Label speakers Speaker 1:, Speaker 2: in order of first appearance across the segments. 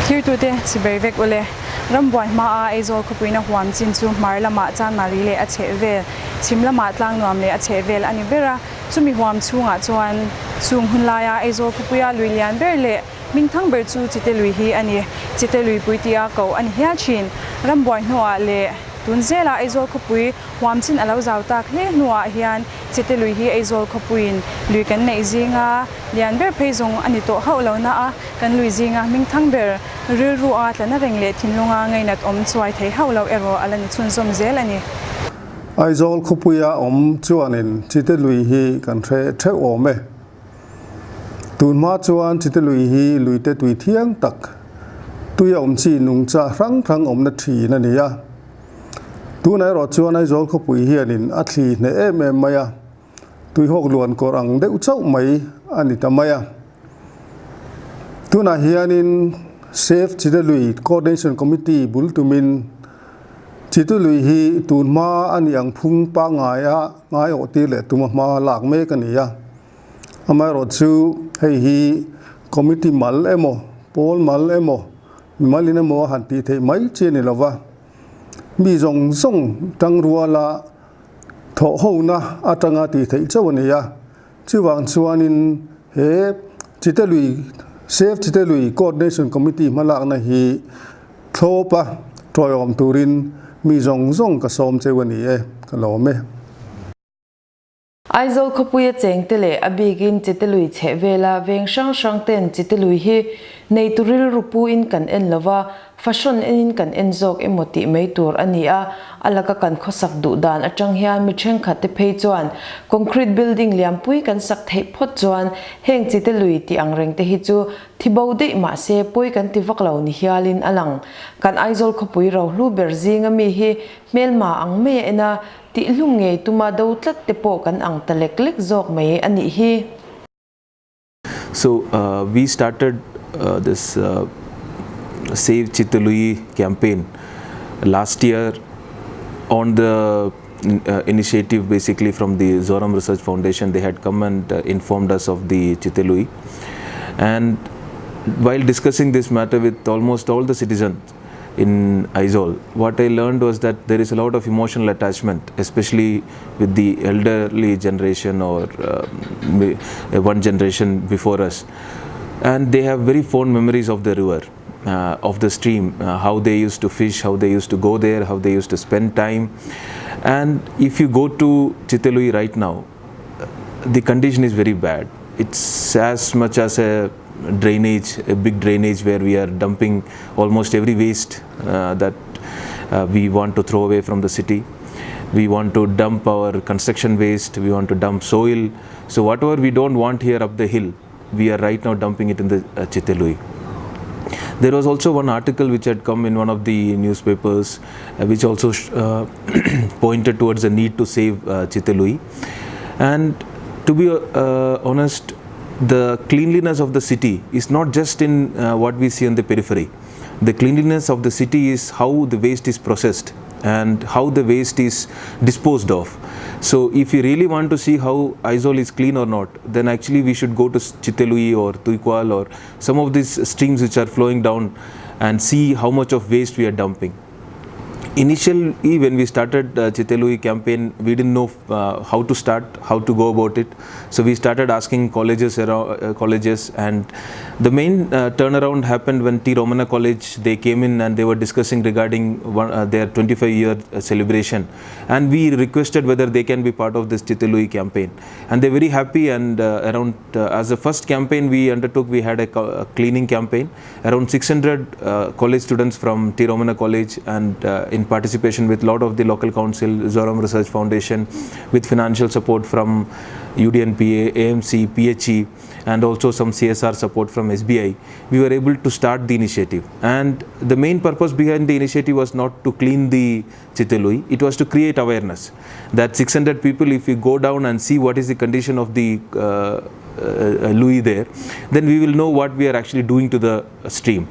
Speaker 1: Thirtute chibai vek ule. Rambuai hmaa Aizawl khawpuina huam chin chu hmar lamah Chanmari leh a chhehvel, chhim lamah Tlangnuam leh a chhehvel a ni ber a. Chumi huam chhungah chuan chung hun laia Aizawl khawpuia lui lian ber leh hmingthang ber chu Chite lui hi a ni. Chite luipui tia koh a ni hial thin. Rambuai hnuah leh tun zela Aizawl khawpui huam chin a lo zau tak hle hnuah hian Chite lui hi Aizawl khawpuiin lui kan neih zinga lian ber phei zawng a ni tawh hauh lo na a, kan lui zinga hmingthang ber rilru a tlana reng leh thinlunga ngainat awm chuai thei hauh lo erawh a la ni chhunzawm zel a ni.
Speaker 2: Aizawl khawpuia awm chuanin Chite lui hi kan hre theuh awm e. Tunhma chuan Chite lui hi luite tui thiang tak, tui a awm chi nungcha hrang hrang awmna thin a ni a. Tunah erawh chuan Aizawl khawpui hianin a thli hneh em em mai a, tuihawk luan kawr ang deuh chauh mai a ni ta mai a. Tunah hianin Save Chite Lui Coordination Committee bul tumin Chite Lui hi tun hma a nih ang phung pangngaia ngaiawh tir leh tuma hma lak mek a ni a. Amaherawhchu hei hi committee mal emaw, pawl mal emaw, mimalin emaw a han tih theih mai chi a ni lova, mi zawng zawng tangruala thawhhona atanga tih theih chauh a ni a. Chuvang chuanin he Chite Lui, Save Chite Lui Coordination Committee hmalakna hi thlawpa tawiawm turin mi zawng zawng ka sawm cheu a ni e, ka lawm e.
Speaker 3: Aizawl khawpuia chengte leh a bikin Chite Lui chheh vela veng hrang hrang ten Chite Lui hi neitu rilru puin kan en lova, fashion enin kan en zawk emaw tih mai tur a ni a, a laka kan khawsak duh dan atang hian mi thenkhat te phei chuan concrete building lianpui kan sak theih phawt chuan heng Chite Lui tih ang reng te hi chu thi bo daih mah se pawi kan ti vak lo ni hialin a lang. Kan Aizawl khawpui rohlu ber zinga mi hi hmelma ang mai a en a, Tihhlum ngei tuma do tlat te pawh kan ang ta lek lek zawk mai a nih hi.
Speaker 4: So we started this Save Chite Lui campaign last year on the initiative basically from the Zoram Research Foundation. They had come and informed us of the Chite Lui, and while discussing this matter with almost all the citizens in Aizawl, what I learned was that there is a lot of emotional attachment, especially with the elderly generation or one generation before us, and they have very fond memories of the river, of the stream, how they used to fish, how they used to go there, how they used to spend time. And if you go to Chite Lui right now, the condition is very bad. It's as much as a drainage, a big drainage where we are dumping almost every waste that we want to throw away from the city. We want to dump our construction waste, we want to dump soil. So whatever we don't want here up the hill, we are right now dumping it in the Chite Lui. There was also one article which had come in one of the newspapers, which also pointed towards the need to save Chite Lui. And to be honest, the cleanliness of the city is not just in what we see on the periphery. The cleanliness of the city is how the waste is processed and how the waste is disposed of. So if you really want to see how Aizawl is clean or not, then actually we should go to Chite Lui or Tuikual or some of these streams which are flowing down and see how much of waste we are dumping. Initially, when we started Chite Lui campaign, we didn't know how to start, how to go about it. So we started asking colleges around, colleges, and the main turnaround happened when T. Romana College, they came in and they were discussing regarding their 25-year celebration, and we requested whether they can be part of this Chite Lui campaign, and they're very happy. And around as the first campaign we undertook, we had a cleaning campaign. Around 600 college students from T. Romana College, and in participation with lot of the local council, Zoram Research Foundation, with financial support from UDNPA, AMC, PHE, and also some CSR support from SBI, we were able to start the initiative. And the main purpose behind the initiative was not to clean the Chite Lui, it was to create awareness that 600 people, if we go down and see what is the condition of the Lui there, then we will know what we are actually doing to the stream.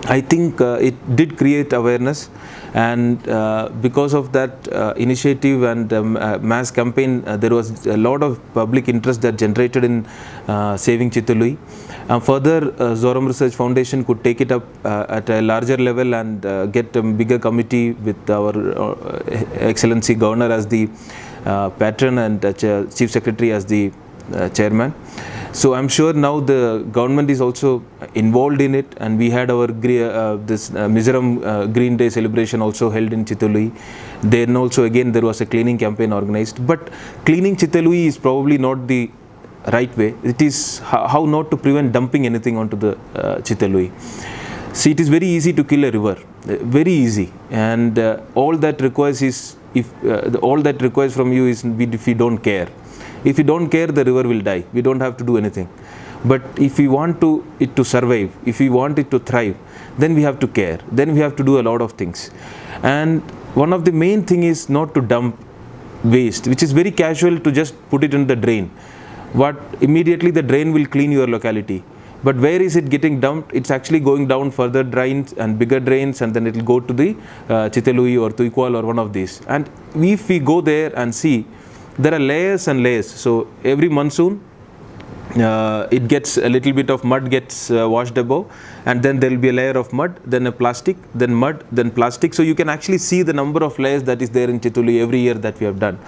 Speaker 4: I think it did create awareness, and because of that initiative and mass campaign, there was a lot of public interest that generated in saving Chite Lui. And further, Zoram Research Foundation could take it up at a larger level and get a bigger committee with our Excellency Governor as the patron and Chief Secretary as the chairman. So I'm sure now the government is also involved in it, and we had our this Mizoram Green Day celebration also held in Chite Lui. Then also again there was a cleaning campaign organized. But cleaning Chite Lui is probably not the right way. It is how not to prevent dumping anything onto the Chite Lui. See, it is very easy to kill a river, very easy, and all that requires is if all that requires from you is if you don't care. If you don't care, the river will die. We don't have to do anything. But if we want it to survive, if we want it to thrive, then we have to care. Then we have to do a lot of things. And one of the main thing is not to dump waste, which is very casual to just put it in the drain. But immediately the drain will clean your locality. But where is it getting dumped? It's actually going down further drains and bigger drains, and then it will go to the Chite Lui or Tuikhawlh or one of these. And if we go there and see, there are layers and layers. So every monsoon, it gets a little bit of mud gets washed above, and then there will be a layer of mud, then a plastic, then mud, then plastic. So you can actually see the number of layers that is there in Chite Lui every year that we have done.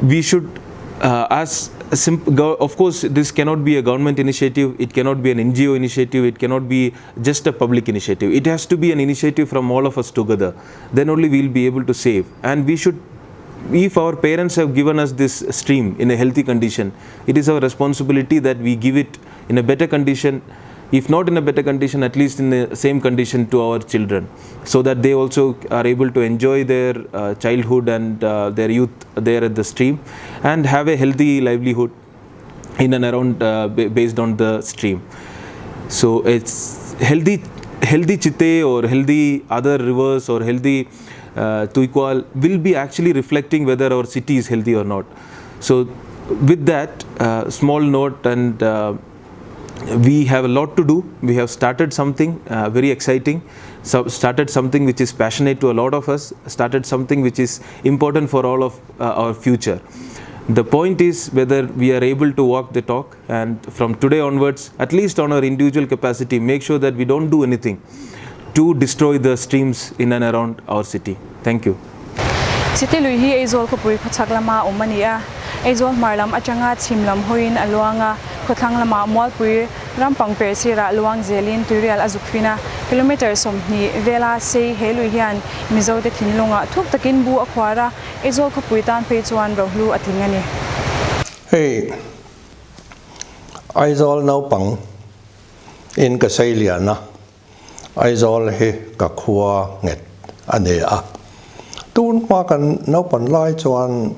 Speaker 4: We should, as a of course, this cannot be a government initiative, it cannot be an NGO initiative, it cannot be just a public initiative. It has to be an initiative from all of us together. Then only we will be able to save. And we should, if our parents have given us this stream in a healthy condition, it is our responsibility that we give it in a better condition, if not in a better condition, at least in the same condition to our children, so that they also are able to enjoy their childhood and their youth there at the stream and have a healthy livelihood in and around based on the stream. So it's healthy Chite or healthy other rivers or healthy Tuikhawlh will be actually reflecting whether our city is healthy or not. So with that small note, and we have a lot to do. We have started something very exciting, so started something which is passionate to a lot of us, started something which is important for all of our future. The point is whether we are able to walk the talk, and from today onwards, at least on our individual capacity, make sure that we don't do anything to destroy the streams in and around our city. Thank you.
Speaker 1: Chite Lui hi Aizawl khawpui khawchhak lama awm a ni a, Aizawl hmar lam atanga chhim lam hawiin a luang a, khawthlang lama Mualpui rampang per sirah luang zelin tuirial a zuk fin a, kilometre 20 vela sei he lui hian Mizo te thinlungah thuk takin bu a khuar a, Aizawl khawpui tan phei chuan rohlu a tling a ni.
Speaker 5: Hei Aizawl naupang in ka sei lian a, Aizawl hi ka khua nghet a ni a. Tun hma kan naupan lai chuan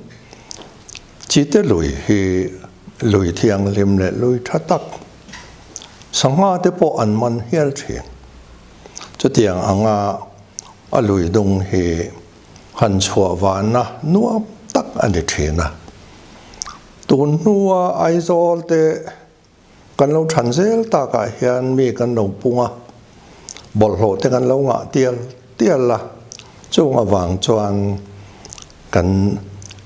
Speaker 5: Chite Lui hi lui thianghlim leh lui tha tak sangha te pawh an man hial thin. Chutiang anga a lui dung hi han chhuah vana nuam tak a ni thin a. Tun hnua Aizawl te kan lo than zel takah hian mi kan lo pung a, bawlhhlawh te kan lo ngah tial tial a, chung avang chuan kan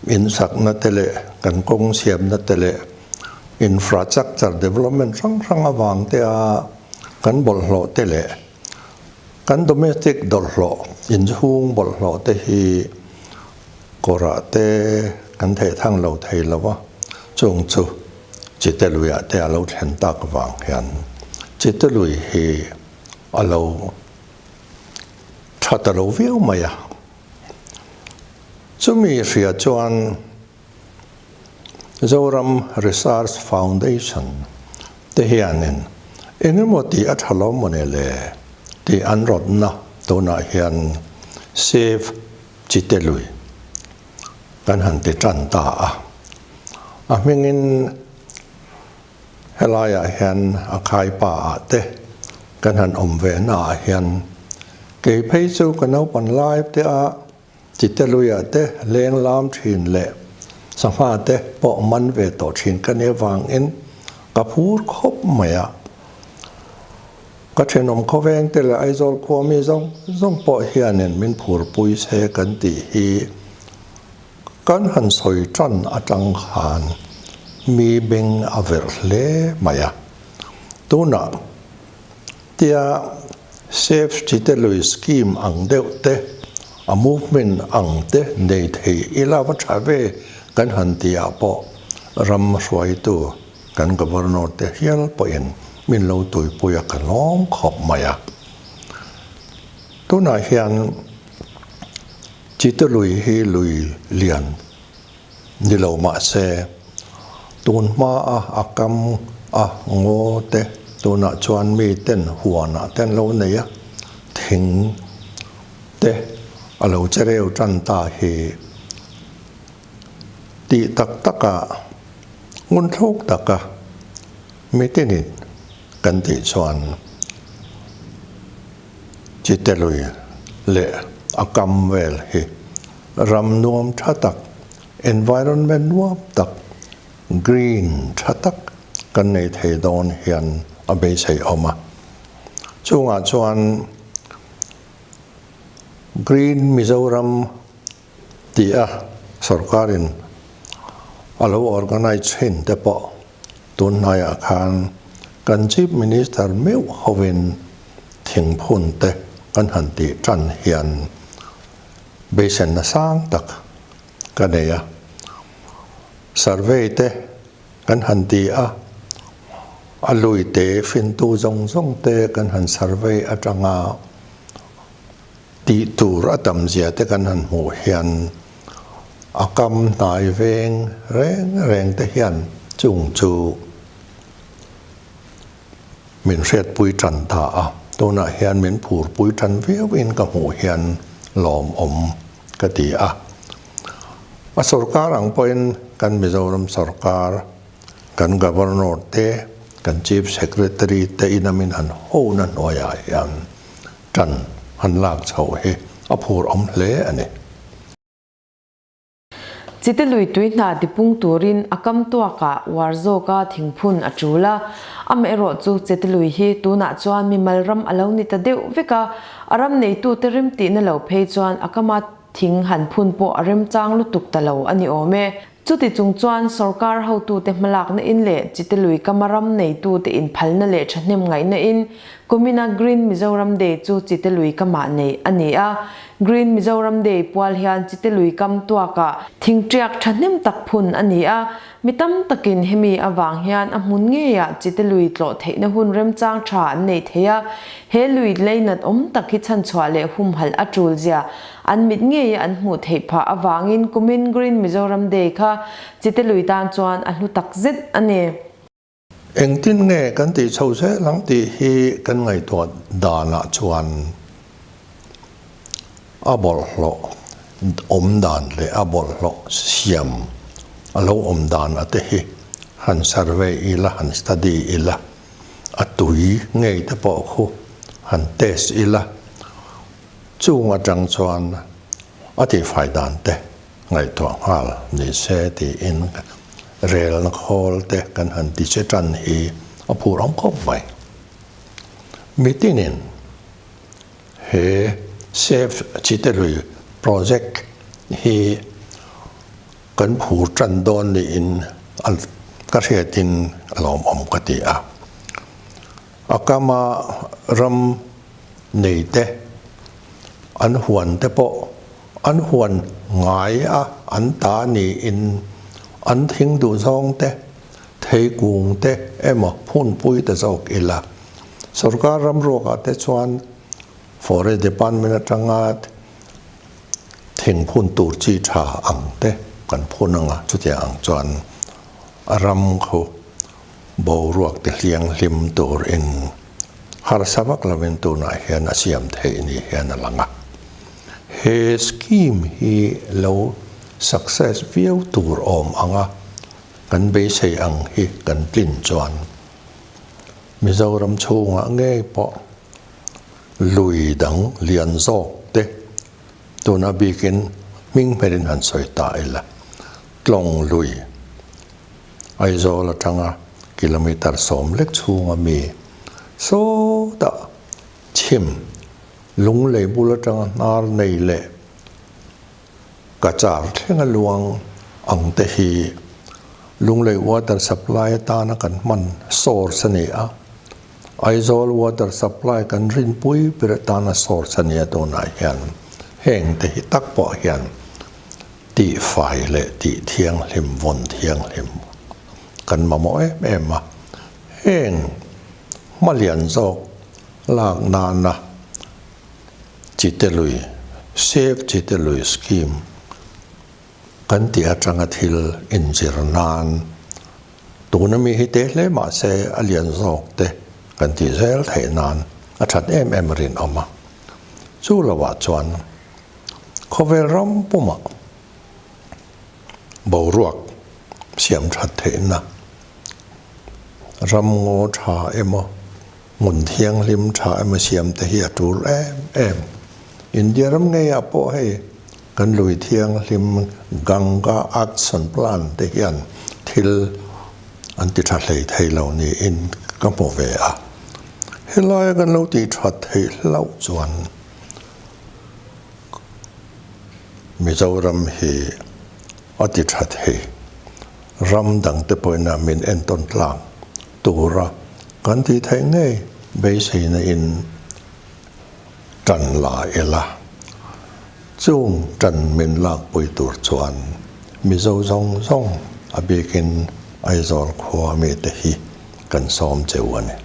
Speaker 5: insakna te leh kan kawng siamna te leh infrastructure development hrang hrang avang te a kan bawlhhlawh te leh kan domestic dawlhhlawh inchhung bawlhhlawh te hi kawrah te kan theih thang lo thei lo a, chung chu Chite Luiah te a lo thlen tak vang hian Chite Lui hi a lo tha ta lo viau mai a. Chumi hria chuan Zoram Research Foundation te hianin engemaw tih a tha lo maw ni le tih an rawtna tunah hian Save Chite Lui kan han ti tan ta a. A hmingin helaiah hian a khaipa ah te kan han awm ve naah hian kei phei chu ka naupan lai te a Chite Luiah te leng lam thin leh sangha te pawh man ve tawh thin ka nia vangin ka phur khawp mai a. Ka thenawm khawveng te leh Aizawl khua mi zawng zawng pawh hianin min phurpui se kan tih hi kan han sawi tan atang khan mi beng a verh hle mai a. Tunah tia Save Chitelui scheme ang deuh te, a movement ang te nei thei ila va tha ve kan han tihah pawh ram hruaitu kan Governor te hial pawhin min lo tuipui a ka lawm khawp mai a. Tunah hian Chitelui hi lui lian ni lo mah se, tun hmaa a kam a ngaw te tunah chuan mi ten huanah te an lo nei a, thing te a lo che reu tan ta hi tih tak taka ngun thluk taka mi tinin kan tih chuan Chitelui leh a kam vel hi ram nuam tha tak, environment nuam tak, green tha tak kan nei thei dawn hian a beisei awm a. Chungah chuan Green Mizoram tih a sorkarin a lo organise thin te pawh tun hnaiah khan kan Chief Minister meuh hovin thingphun te kan han tih tan hian beisenna sang tak ka nei a. Survey te kan han ti a, a lui te fintu zawng zawng te kan han survey atanga tih tur a tam zia te kan han hmuh hian a kam hnai veng reng reng te hian chung chu min hriatpui tan ta a, tunah hian min phurpui tan viauin ka hmuh hian lawmawm ka ti a. A sorkar ang pawhin kan Mizoram sorkar, kan Governor te, kan Chief Secretary te ina min han hona hnuaiah hian tan han lak chhoh hi a phur awm hle a ni.
Speaker 3: Chite lui tui hna tipung turin a kam tuakah uar zawka thingphun a tul a, amaherawhchu chite lui hi tunah chuan mimal ram a lo ni ta deuh vek a, a ram neitute rem tihna lo phei chuan a kama thing han phun pawh a remchang lutuk ta lo a ni awm e. Chuti chung chuan sorkar hotute hmalakna in leh Chite lui kama ram neitute inphalna leh thahnem ngaihna in kumina Green Mizoram Day chu Chite lui kamah neih a ni a. Green Mizoram Day pual hian Chite lui kam tuakah thingtiak thahnem tak phun a ni a. Mi tam takin hemi avang hian a hmun ngeiah Chite lui tlawh theihna hun remchang tha an nei thei a. He lui leinat awm tak hi chhanchhuah leh humhalh a tul zia An mit ngei an hmuh theih phah avangin kumin Green Mizoram Day kha Chite lui tan chuan a hlu tak zet a ni.
Speaker 5: Engtin nge kan tih chho zel ang tih hi kan ngaihtuah danah chuan a bawlhhlawh awm dan leh a bawlhhlawh siam a lo awm dan a te hi han survey ila, han study ila, a tui ngei te pawh khu han test ila. Chung atang chuan a tihfai dan te ngaihtuah nghal ni se tiin relna khawl te kan han ti che tan hi a phur awm khawp mai. Mitinin he Save Chitelui project hi kan phur tan dawn niin ka hriatin a lawmawm ka ti a. A kama ram nei te, an huan te pawh an huan ngai a an ta niin an thing duh zawng te, thei kung te emaw phunpui te zawk ila. Sorkar ramruakah te chuan Forest Department atanga thing phun tur chi tha ang te kan phun anga chutiang ang chuan a ram khu boruak te hliang hlim turin harsa vak lovin tunah hian a siam theih ni hian a lang a. He scheme hi lo success viau tur awm anga kan beisei ang hi kan tlin chuan Mizoram chhungah ngei pawh lui dang lian zawk te tuna bikin hming hmerin han sawi ta ila tlawng lui Aizawl atanga kilometre 10 lek chhunga mi sawtah. Chhim Lunglei bul atanga hnar nei leh Cachar thlenga luang ang te hi Lunglei water supply atana kan hman source a ni a, Aizawl water supply kan rinpui ber atana source a ni a tunah hian heng te hi tak pawh hian tihfai leh tih thianghlim vawn thianghlim kan mamawh em em a, heng hma lian zawk lak nana Chitelui, Save Chitelui Scheme kan tih atanga thil inzir nan tuna mi hi te hle mah se a lian zawk te kan tih zel theih nan a that em em rinawm a. Chu lovah chuan khawvel ram pumah boruak siam that theihna ram ngaw tha emaw Hmun thianghlim tha emaw siam te hi a tul em em. India ram ngeiah pawh hei kan lui thianghlim Ganga Action Plan te hian thil an ti tha hlei thei lo niin ka hmu ve a. Helaia kan lo tih that theih hlauh chuan Mizoram hi a ti tha thei. Ram dangte pawhin a min entawn tlang. Tura kan tih theih ngei beiseina in tan la ila, chung tan min lakpui tur chuan Mizo zawng zawng a bikin Aizawl khua mite hi kan sawm cheu a ni.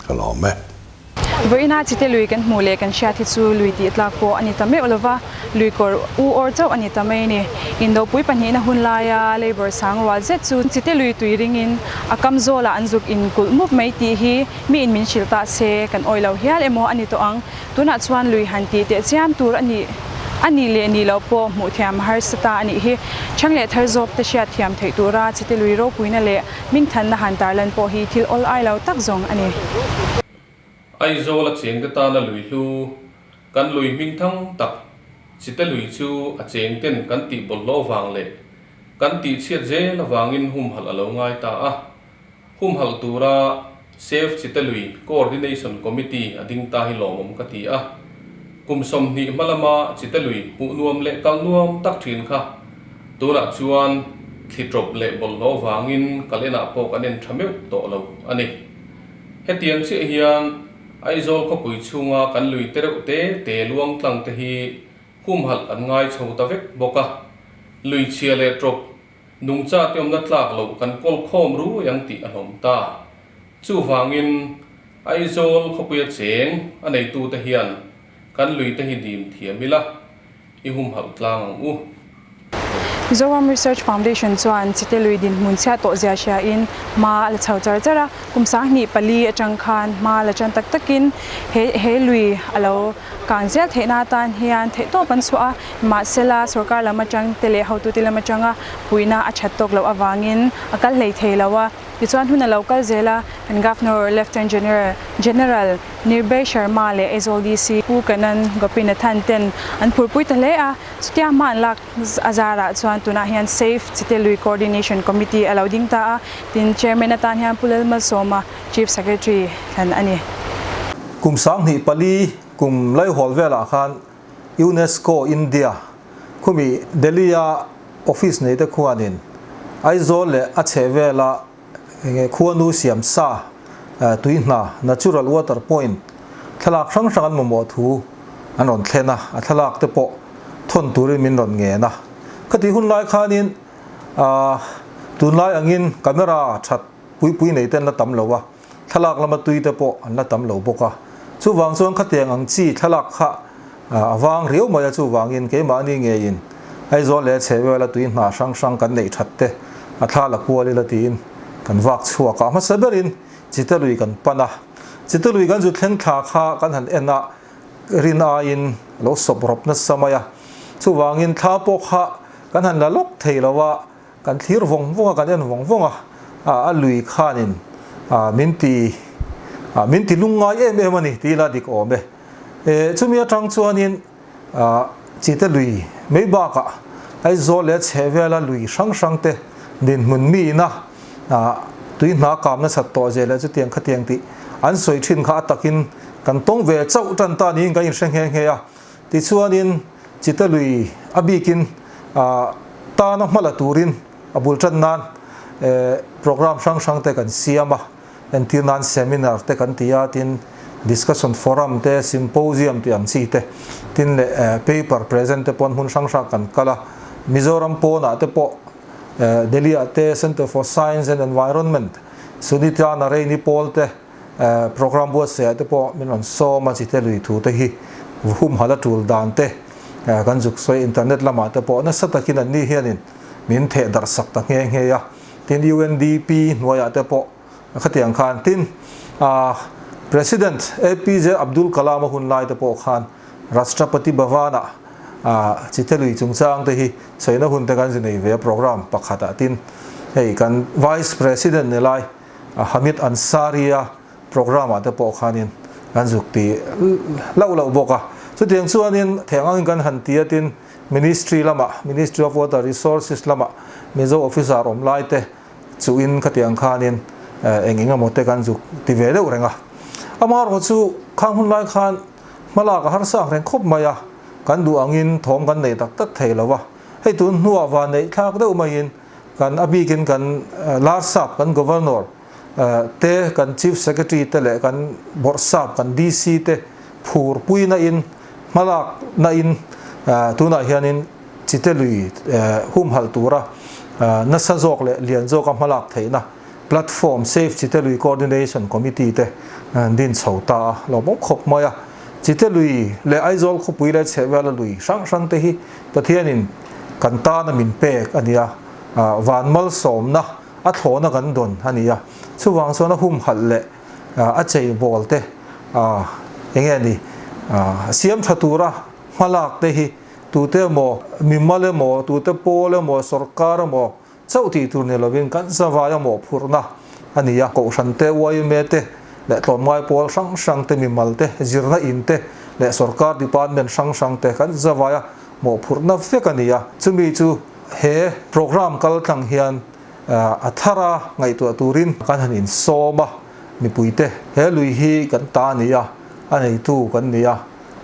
Speaker 5: Ka lawm e.
Speaker 1: Vawiina chite lui kan hmuh leh kan hriat hi chu lui tih tlak pawh a ni ta meuh lova, lui kawr u awr chauh a ni ta mai a ni. Indopui pahnihna hun laia Labour sang rual zet chu chite lui tui ringin a kam zawlah an zuk in kulh mup mai tih hi mi in min hrilh ta se kan awih lo hial emaw a ni tawh ang. Tunah chuan lui han tih teh chiam tur a nih a nih leh nih loh pawh hmuh thiam harsa ta a nih hi. Chhang leh thar zawk te hriat thiam theih tura chite lui ropuina leh Hmingthanna han tarlan pawh hi thil awl ai lo tak zawng a ni.
Speaker 6: Aizawl a chengte tana lui hlu, kan lui hmingthang tak Chite lui chu a chengten kan tih bawlhhlawh vang leh kan tih chhiat zel avangin humhalh a lo ngai ta a. Humhalh tura Save Chite Lui Coordination Committee a ding ta hi lawmawm ka ti a. Kum 20 hma lama Chite lui hmuh nuam leh kal nuam tak thin kha Tunah chuan thli ṭawp leh bawlhhlawh vangin kal enah pawh kan en ṭha meuh tawh lo a ni. Hetiang chiah hian Aizawl khawpui chhunga kan lui te reuh te te luang tlang te hi humhalh an ngai chho ta vek bawk a. Lui chhia leh ṭawp nungcha te awmna tlak loh kan kawl khawm rui ang tih a hlawm ta. Chuvangin Aizawl khawpuia cheng a neitute hian kan lui te hi dim thiam ila. I humhalh tlang ang u.
Speaker 1: Zoram Research Foundation chuan Chite lui dinhmun chhiat tawh zia hria in hma a la chho char char a, kum 24 atang khan hma la tan tak takin he he lui a lo kang zel theihna atan hian theihtawp an chhuah a, mahsela sorkar lam atang te leh hotute lam atanga puihna a that tawk loh avangin a kal hlei thei lo a, tichuan hun a lo kal zel a, kan Governor Lieutenant General General Nirbhay Sharma leh Aizawl DC Pu Kanan Gopinathan ten an phurpui ta hle a, chutia hma an lak a zarah chuan tunah hian Save Chite Lui Coordination Committee a lo ding ta a, tin Chairman atan hian Pu Lalmalsawma Chief Secretary hlan a ni.
Speaker 7: Kum 24 kum laihawl velah khan UNESCO India khumi Delhi-a office neite khuanin Aizawl leh a chhehvela Enge khuanu siam sa tui hna, natural water point, thlalak hrang hrang an mamawh thu an rawn thlen a, a thlalak te pawh thawn turin min rawn ngen a. Khati hun lai khanin tunlai angin camera that pui pui nei te an la tam lo a, thlalak lama tui te pawh an la tam lo bawk a. Chuvang chuan khatiang ang chi thlalak kha a vang riau mai a, chuvangin keimahni ngeiin Aizawl leh chhehvela tui hna hrang hrang kan neih that te a thla la kual ila tiin kan vak chhuak a, hmasa berin Chite lui kan pan a, Chite lui kan zu thleng thla kha kan han en a, rin aiin a lo sawp rawp nasa mai a, chuvangin thla pawh kha kan han la lawk thei lo a, kan thlir vawng vawng a, kan en vawng vawng a, a lui khanin min ti min ti lungngai em em a ni tih ila dik awm e. Chumi atang chuanin Chite lui mai bakah Aizawl leh chhehvela lui hrang hrang te dinhmun miina tui hna kam nasat tawh zel leh chutiang khatiang tih an sawi thin kha a takin kan tawng ve chauh tan ta niin kan inhre nghe nghe a. Tichuanin Chite lui a bikin tana hma la turin a bul tan nan program hrang hrang te kan siam a, entir nan seminar te kan ti a, tin discussion forum te, symposium tih ang chi te, tin leh paper present te pawn hmun hrang hrang kan kal a, Mizoram pawnah te pawh Delhi ah te Centre for Science and Environment, Sunita Naraini pawl te Program buatsaih ah te pawh min rawn sawm a, chite lui thu te hi humhalh a tul dan te kan zuk sawi internet lamah te pawh nasa takin an ni hianin min theh darh sak ta nghe nghe a, tin UNDP hnuaiah te pawh khatiang khan tin President APJ Abdul Kalam a hun lai te pawh khan Rashtrapati Bhavan ah chite lui chungchang te hi sawina hun te kan zi nei ve a program pakhat ah tin hei kan Vice President ni lai Hamid Ansari-a programme-ah te pawh khanin kan zuk ti loh loh bawk a. Chutiang chuanin theng angin kan han ti a, tin Ministry lamah, Ministry of Water Resources lamah Mizo officer awm lai te chuhin khatiang khanin eng eng emaw te kan zuk ti ve deuh reng a. Amaherawhchu chu khang hun lai khan hmalak a harsa ang reng khawp mai a, kan duh angin thawm kan nei tak tak thei lo va. Hei tun hnuah van neih thlak deuh maiin Kan a bikin kan Larsap, kan Governor te, kan Chief Secretary te leh kan Bawrhsap, kan DC te phur puina in, hmalakna in tunah hianin Chite lui humhalh tura nasa zawk leh lian zawka hmalak theihna platform Save Chite Lui Coordination Committee te din chho ta a lawmawm khawp mai a. Chite lui leh Aizawl khawpui leh chhehvela lui hrang hrang te hi Pathianin kan tana min pek a ni a, van malsawmna a thlawhna kan dawn a ni a, chuvang chuan a humhalh leh a cheibawl te eng nge ni siam tha tura hmalak te hi tute emaw mimal emaw tute pawl emaw sorkar emaw chauh tih tur ni lovin kan zavai a mawhphurhna a ni a, Kohhran te, yma te leh tlawmngai pawl hrang hrang te, mimal te, zirna in te leh sorkar department hrang hrang te kan zavai a mawhphurhna vek a ni a, chumi chu he programme kal tlang hian a thar a ngaihtuah turin kan han insawm a, mipuite he lui hi kan ta a ni a, a neitu kan ni a,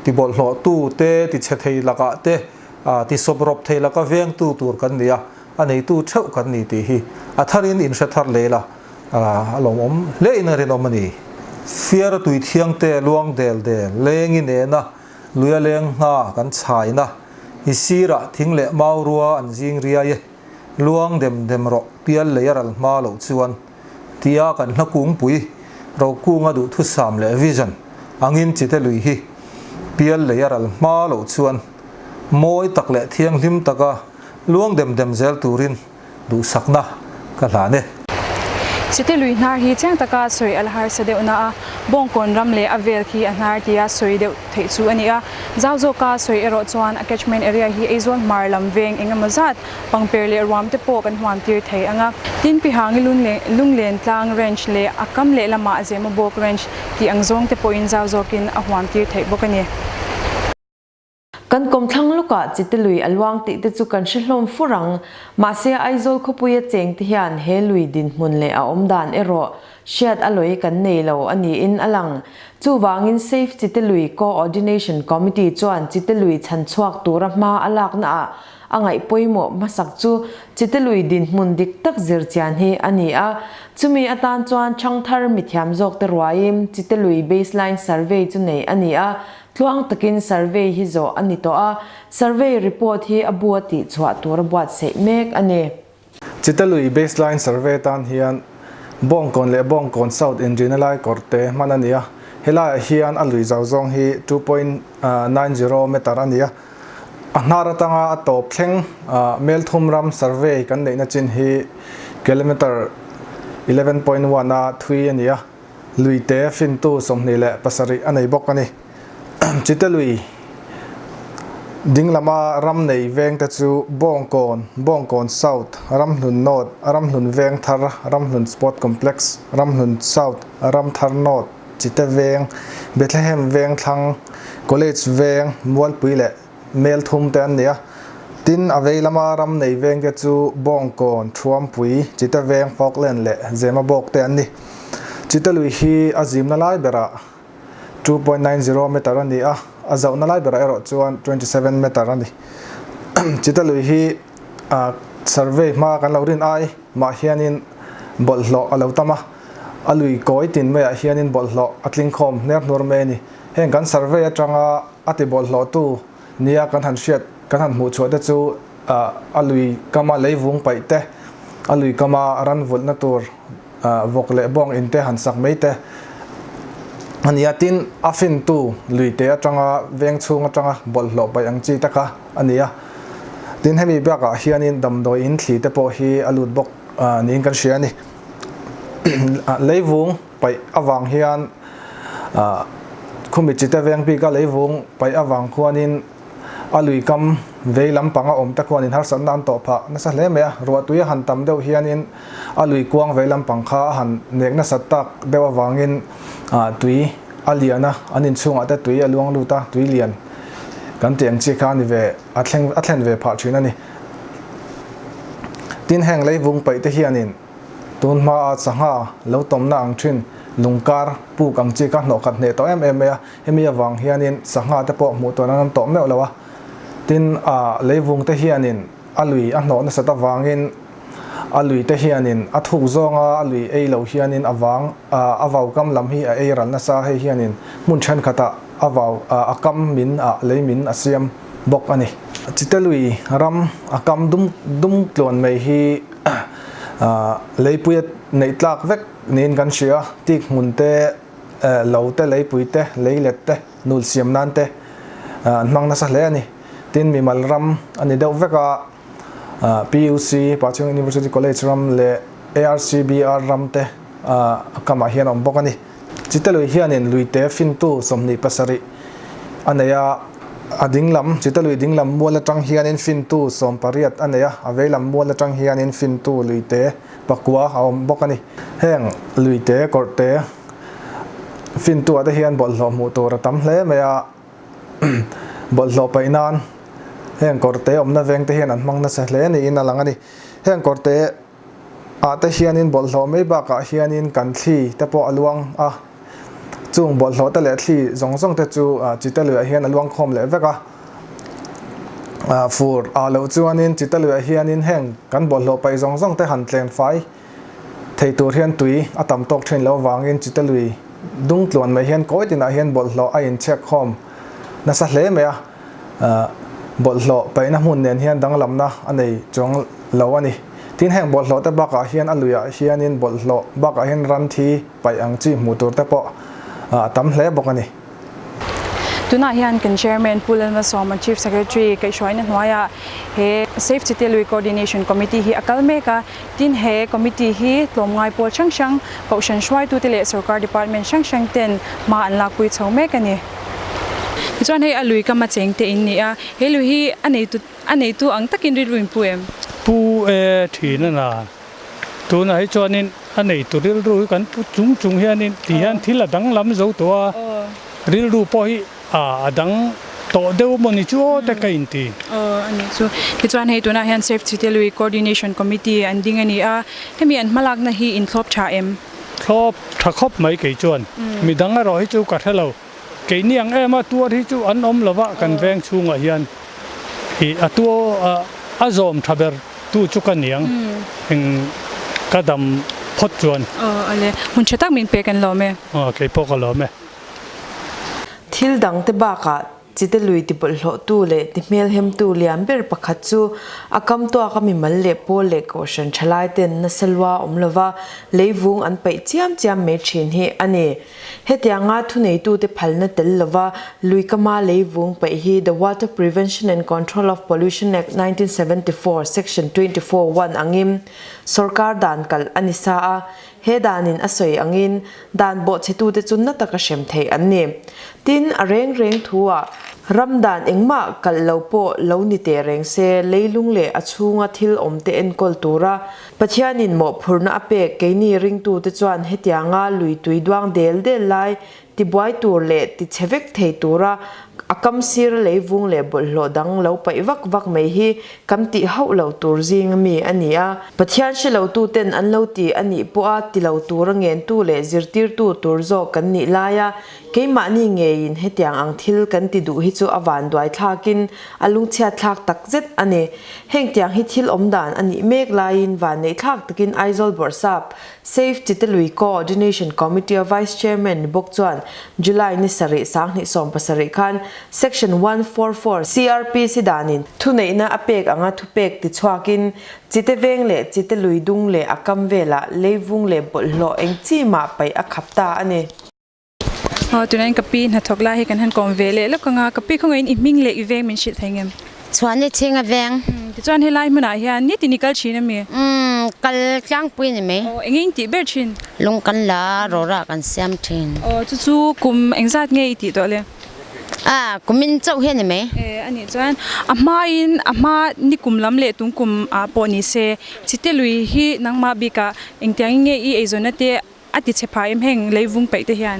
Speaker 7: tibawlhhlawhtu te, tichhe thei lakah te, tisawprawp thei laka vengtu tur kan ni a. A neitu theuh kan ni tih hi a tharin in hre thar leh la, a lawmawm hle in a rinawm a ni. Fiara tui thiang te luang del del leng i nena luia leng hna kan chhaina i sirah thing leh mau rua an zing riai e, luang dem dem rawh pial lei a ral hma loh chuan tia kan hla kungpui rokunga duhthusam leh vision angin chite lui hi pial lei a ral hma loh chuan mawi tak leh thianghlim taka Luang dem dem zel turin duhsakna ka hlan e.
Speaker 1: Chite lui hnar hi chiang taka sawi a la harsa deuh na a, Bawngkawn ram leh a vel khi a hnar tia sawi deuh theih chu a ni a. Zau zawka sawi erawh chuan a catchment area hi Aizawl hmar lam veng eng emaw zat pangper leh ruam te pawh kan huam tir thei ang a. Tin Pihangi Lunglen tlang range leh a kam leh lamah Zemabawk range tih ang zawng te pawhin zau zawkin a huam tir theih bawk a ni.
Speaker 3: Kan kawmthlang lukah Chite lui a luang tih te chu kan hre hlawm fur ang. Mahse Aizawl khawpuia cheng te hian he lui dinhmun leh a awm dan erawh hriat a lawi kan nei lo a niin a lang. Chuvangin Save Chite Lui Co-ordination Committee chuan Chite lui chhan chhuak tura hma a laknaah a ngaih pawimawh hmasak chu Chite lui dinhmun dik tak zir chian hi a ni a. Chumi atan chuan Thangthar mithiam zawkte ruaiin Chite lui Baseline Survey chu nei a ni a. Tluang takin survey hi zawh a ni tawh a, survey report hi a bu a tihchhuah tur a buatsaih mek a ni.
Speaker 8: Chitalui baseline survey tan hian Bawngkawn leh Bawngkawn South inrina lai kawr te hman a ni a, helaiah hian a lui zau zawng hi 2.90 meter a ni a, a hnar atanga a tawp thleng Melthum ram survey kan neihna chin hi kilometer 11.1 a thui a ni a. Luite fintu 27 a nei bawk a ni. Chite lui ding lama ram nei vengte chu Bawngkawn, Bawngkawn South, Ramhlun North, Ramhlun Vengthar, Ramhlun Sport Complex, Ramhlun South, Ramthar North, Chite Veng, Bethlehem Vengthlang, College Veng, Mualpui leh Melthum te an ni a. Tin, a vei lama ram nei vengte chu Bawngkawn, Thuampui, Chite Veng, Falkland leh Zemabawk te an ni. Chite lui hi a zimna lai berah 2.90 meter a ni a, a zauhna lai berah erawh chuan 27 meter a ni. Chite lui hi survey hma kan lo rin ai mah hianin bawlhhlawh a lo tam a, a lui kawi tin maiah hianin bawlhhlawh a tling khawm hner hnur mai a ni. Heng kan survey atanga a ti bawlhhlawhtu nia kan han hriat kan han hmuh chhuah te chu a lui kama leivung paih te, a lui kama ran vulhna tur vawk leh bawng in te han sak mai te a ni a. Tin, a fintu lui te atanga veng chhung atanga bawlhhlawh paih ang chi taka a ni a. Tin, hemi bakah hianin damdawi in thli te pawh hi a lut bawk niin kan hria a ni. Leivung paih avang hian khumi chite veng bika leivung paih avang khuanin a lui kam vei lampang a awm te khuanin harsatna an tawh phah nasa hle mai a. Ruahtui a han tam deuh hianin a lui kuang vei lampang kha a han nek nasat tak deuh avangin tui a lian a, an inchhungah te tui a luang lut a, tui lian kan tih ang chi kha a ni ve a thleng a thlen ve phah thin a ni. Tin, heng leivung paih te hianin Tun hmaa sangha lo tawmna ang thin lungkar puk ang chi kha hnawh khat hneh tawh em em mai a, hemi avang hianin sangha te pawh hmuh tur an awm tawh meuh lo a. Tin, a leivung te hianin a lui a hnawh nasat avangin a lui te hianin a thuk zawnga a lui ei lo hianin a vang a vau kam lam hi a ei ral nasa, hei hianin hmun thenkhatah a vau a kam min a lei min a siam bawk a ni. Chite lui ram a kam dum dum tluan mai hi Leipui a neih tlak vek niin kan hria, tik hmun te, lo te, leipui te, leilet te, nul siam nan te an hmang nasa hle a ni. Tin, mimal ram a ni deuh vek a, PUC, Pachhung University College ram leh ARCBR ram te a kamah hian a awm bawk a ni. Chitelui hianin luite fintu 27 a nei a, a dinglam, Chitelui dinglam mual atang hianin fintu 18 a nei a, a veilam mual atang hianin fintu luite pakua a awm bawk a ni. Heng luite kawrhte fintuah te hian bawlhhlawh hmuh tur a tam hle mai a, bawlhhlawh paih nan heng kawrhte awmna veng te hian an hmang nasa hle niin a lang a ni. Heng kawrhte. Ah te hianin bawlhhlawh mai bakah hianin kan thli te pawh a luang a, chung bawlhhlawh te leh thli zawng zawng te chu chite luiah hian a luang khawm leh vek a. Fur ah loh chuanin chite luiah hianin heng kan bawlhhlawh paih zawng zawng te han tlen fai thei tur hian tui a tam tawk thin lo avangin chite lui dung tluan mai hian kawi tinah hian bawlhhlawh a inchhek khawm nasa hle mai a. Bawlhhlawh paihna hmun nen hian danglamna a nei chuang lo a ni. Tin, heng bawlhhlawh te bakah hian a luiah hianin bawlhhlawh bakah hian ran thi paih ang chi hmuh tur te pawh a tam hle bawk a ni.
Speaker 1: Tunah hian kan Chairman Pu Lalmalsawma Chief Secretary kaihhruaina hnuaiah he Safe Chite Lui Coordination Committee hi a kal mek a. Tin, he committee hi tlawmngai pawl hrang hrang, kohhran hruaitute leh sorkar department hrang hrang ten hma an lakpui chho mek a ni. Tichuan hei a lui kama cheng te in ni a, he lui hi a neitu a neitu ang takin rilru in pu em?
Speaker 9: Pu e thin a na. Tunah hi chuanin a neitu rilru hi kan pu chung chung hianin ti hian thil a danglam zo tawh a, rilru pawh hi a a dang tawh deuh maw ni chu aw te ka inti.
Speaker 1: Aw a nih chu. Tichuan hei tunah hian Safe Chite Lui Coordination Committee an ding a ni a, hemi an hmalakna hi in thlawp tha em?
Speaker 9: Thlawp tha khawp mai kei chuan. Midang erawh hi chu ka hre lo. Keini ang em a tuar hi chu an awm lova kan veng chhungah hian ih a tua a zawm tha ber tu chu ka niang eng ka dam phawt chuan.
Speaker 1: Aw ale hun tha tak min pek an lawm e.
Speaker 9: Aw kei pawh ka lawm e.
Speaker 3: Thil dang te bakah Chite lui ti bawlhhlawhtu leh ti hmelhemtu lian ber pakhat chu a kam tuaka mimal leh pawl leh kohhran thalai ten nasa lua awm lova leivung an paih chiam chiam mai thin hi a ni. Hetianga thuneitute phalna tel lova luikama leivung paih hi The Water Prevention and Control of Pollution Act 1974 Section 24 1 angin sorkar dan kalh a ni sa a, he danin a sawi angin dan bawhchhetute chu na taka hrem theih an ni. Tin, a reng reng thu-ah ram dan engmah kalh lo pawh lo ni teh reng se, leilung leh a chhunga thil awmte enkawl tura Pathianin mawhphurhna a pek keini ringtute chuan hetianga lui tui duang del del lai tibuai tur leh tichhe vek thei tura a kam sir leivung leh bawlhhlawh dang lo paih vak vak mai hi kan tih hauh lo tur zing ami a ni a. Pathian hre lotu ten an lo ti a nih pawha ti lo tura ngentu leh zirtirtu tur zawk kan nih laia keimahni ngeiin hetiang ang thil kan ti duh hi chu a vanduai thlakin a lungchhiat thlak takzet a ni. Hengtiang hi thil awmdan a nih mek laiin vanneih thlak takin Aizawl Bawrhsap Save Chitelui Co-ordination Committee-a Vice Chairman ni bawk chuan July ni sarih 2017 khan Section 144 CrPC danin thuneihna a pek anga thupek tichhuakin Chite veng leh Chite lui dung leh a kam velah leivung leh bawlhhlawh eng chi mah paih a khap ta a ni.
Speaker 1: Aw tunah hian ka pi hnathawk lai hi kan han kawm ve leh lawk anga ka pi khawngaihin i hming leh i veng min hrilh thei ngem?
Speaker 10: Chhuan i chhing a veng.
Speaker 1: Tichuan helai hmunah hian nitin i kal thin ami?
Speaker 10: Umm kal tlangpui a ni mai.
Speaker 1: Aw eng eng tih ber thin?
Speaker 10: Lung kan la a, rawra kan siam thin.
Speaker 1: Aw chu chu kum engzat nge i tih tawh le?
Speaker 10: A kumin chauh hi a ni mai.
Speaker 1: E a nih chuan a hmain a hma ni kum lam leh tung kum ah pawh ni se chite lui hi nangmah bikah engtiangin nge i eizawnna te A ti chhe phah em heng leivung peih te hian?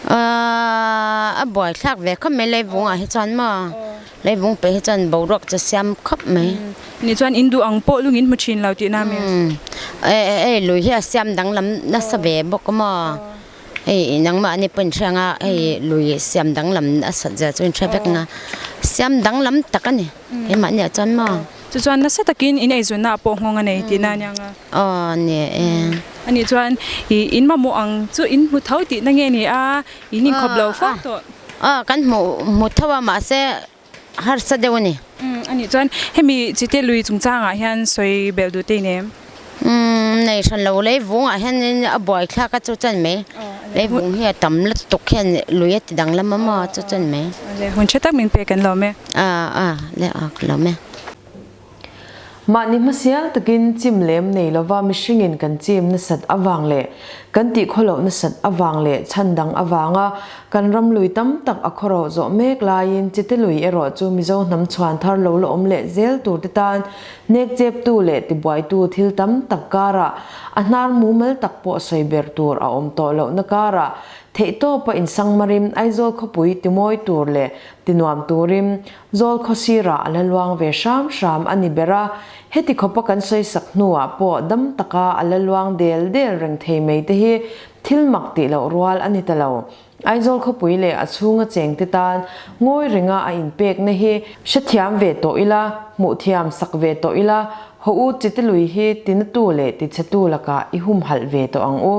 Speaker 10: A buai thlak ve khawp mai leivung ah hi chuan maw leivung peih hi chuan boruak chu siam khawp mai.
Speaker 1: Ni chuan in duh ang pawh lungin hmu thin lo tihna mi?
Speaker 10: Hei lui hi a siam danglam nasa ve bawk a maw hei nangmah ni pawh in hre anga hei lui siam danglam a sat zia chu in hre vek anga siam danglam tak a ni keimahni ah chuan maw.
Speaker 1: Chu chuan nasa takin in eizawnna ah pawh nghawng a nei tihna ania nga.
Speaker 10: Aw ni e.
Speaker 1: Ani chuan i in mamawh ang chu in hmu tho tihna nge ni a, in inkhawp lo fo tawh.
Speaker 10: Aw kan hmu hmu tho a mahse harsa deuh a ni.
Speaker 1: Umm ani chuan hemi chite lui chungchangah hian sawi belh duh te i nem?
Speaker 10: Umm nei hran lo lei vungah hianin a buai thlak a chu chuan mai lei vung hi a tam lutuk hian lui a ti danglam a maw chu chuan mai.
Speaker 1: Le hun tha tak min pek kan lawm e.
Speaker 10: A a le a ka lawm e.
Speaker 3: Mahni hmasial takin chim lem nei lova mihringin kan chim nasat avang leh kan tihkhawloh nasat avang leh chhan dang avanga kan ram lui tam tak a khawro zawh mek laiin chite lui erawh chu Mizo hnam chhuan thar lo la awm leh zel tur te tan nek cheptu leh tibuaitu thil tam tak karah a hnar mumal tak pawh sawi ber tur a awm tawh lohna karah theihtawpa insangmarim Aizawl khawpui timawi tur leh tinuam turin Zawl khawsirah a la luang ve hram hram a ni ber a, heti khawpa kan sawi sak hnuah pawh dam taka a la luang del del reng thei mai te hi thil mak tih loh rual a ni ta lo. Aizawl khawpui leh a chhunga chengte tan ngawi ringa a inpekna hi hrethiam ve tawh ila, hmuh thiam sak ve tawh ila, haw u chite lui hi tinatu leh tichhetu lakah i humhalh ve tawh ang u.